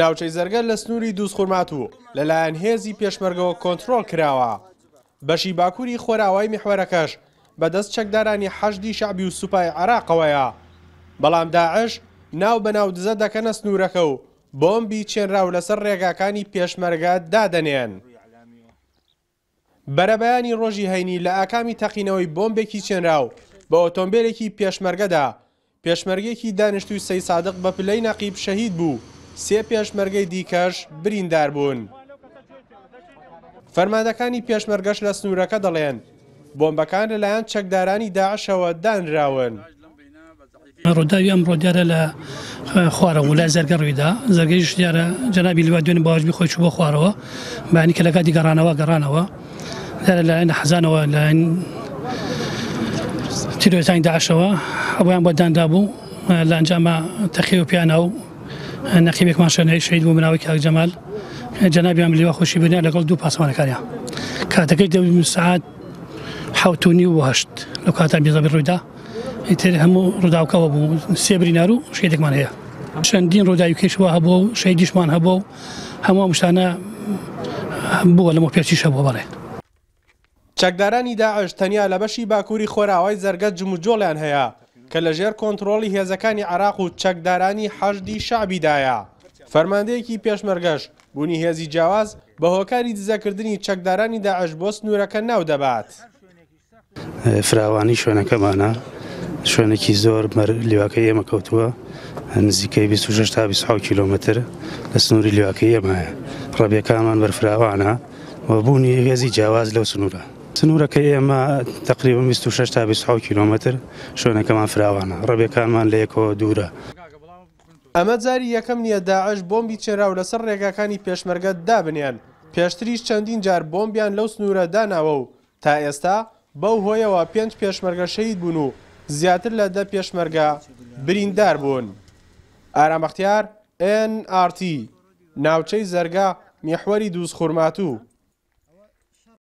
ناوچەی زەرگە لە سنووری دووزخورماتوو لەلایەن هێزی پێشمەرگەوە کۆنترۆڵ کراوە. بەشی باکووری خۆرئاوای میحوەرەکەش بەدەست چەکدارانی حەشدی شەعبی و سوپای عێراقەوەیە. بەڵام داعش ناو بە ناو دزە دەکەنە سنوورەکە و بۆمبی چێنراو لەسەر رێگاکانی پێشمەرگە دادەنێن. بەرەبەیانی ڕۆژی هەینی لە ئاکامی تەقینەوەی بۆمبێکی چێنراو بە ئۆتۆمبێلێکی پێشمەرگەدا، پێشمەرگەیەکی دانیشتووی سەیدسادق بە پلەی نەقیب شەهید بوو و سێ پێشمەرگەی دیکەش بریندار بوون. فەرماندەکانی پێشمەرگەش لە سنوورەکە دەڵێن، بۆمبەکان لەلایەن چەکدارانی داعشەوە دانراون. ڕووداوی ئەمڕۆ دیارە لە خوارەوە بوو لای زەرگە ڕوویدا زەرگەیش دیارە جەنابی لیوا دوێنێ بە واجبی خۆی چوو بۆ خوارەوە بەیانی کە لە کاتی گەڕانەوە گەڕانەوە دیارە لایەن حەزانەوە لایەن تیرۆریستانی داعشەوە ئەویان بۆ دانرابوو لە ئەنجامە تەقیەوە پیانە و نەقیبێکمان شەنەی شەهید بوو بەناوی کاک جەمال جەنابیان لیوا خۆشی بنیا لەگەڵ دوو پاسەوانەکانیان کاتەکەی دەبوو سەعات حەوت و نیو بۆ هەشت لەو کاتە بێزەبی ڕوویدا ئیتر هەموو ڕووداوکەوە بوو سێ برینار و شەهیدێکمان هەیە چەندین ڕووداوی کەش وا هەبووە و شەهیدیشمان هەبووە و هەموو ئەم شتانە بووە لەمەو پێشیش هەبووە بەڵێ. چەکدارانی داعش تەنیا لە بەشی باکووری خۆرئاوای زەرگەت جموجۆڵیان هەیە کە لەژێر کۆنتڕۆڵی هێزەکانی عێراق و چەکدارانی حەشدی شەعبیدایە. فەرماندەیەکی پێشمەرگەش بوونی هێزی جیاواز بە هۆکاری دزەکردنی چەکدارانی داعش بۆ سنوورەکە ناودەبات. فراوانی شوێنەکەمانە شوێنێکی زۆر مەر لیواکەی ئێمە کەوتووە نزیکەی 26 تا 26 کیلۆمەتر لە سنووری لیواکەی ئێمەیە ڕەبیەکانمان بەرفراوانە و بوونی هێزی جیاواز لەو سنوورە سنوورەکە ئێمە تقریبا 26 تا 26 کیلۆمەتر شوێنەکەمان فراوانە ڕەبیەکانمان لە یەکەوە دوورە. ئەمە جاری یەکەم نییە داعش بۆمبی چێنراو لەسەر ڕێگاکانی پێشمەرگە دابنێن، پێشتریش چەندین جار بۆمبیان لەو سنوورە داناوە و تا ئێستا بەو هۆیەوە پێنج پێشمەرگە شەهید بوون و زیاتر لە دە پێشمەرگە بریندار بوون. ئارام بەختیار، ئێن ئاڕ تی، ناوچەی زەرگە، میحوەری دووزخورماتوو.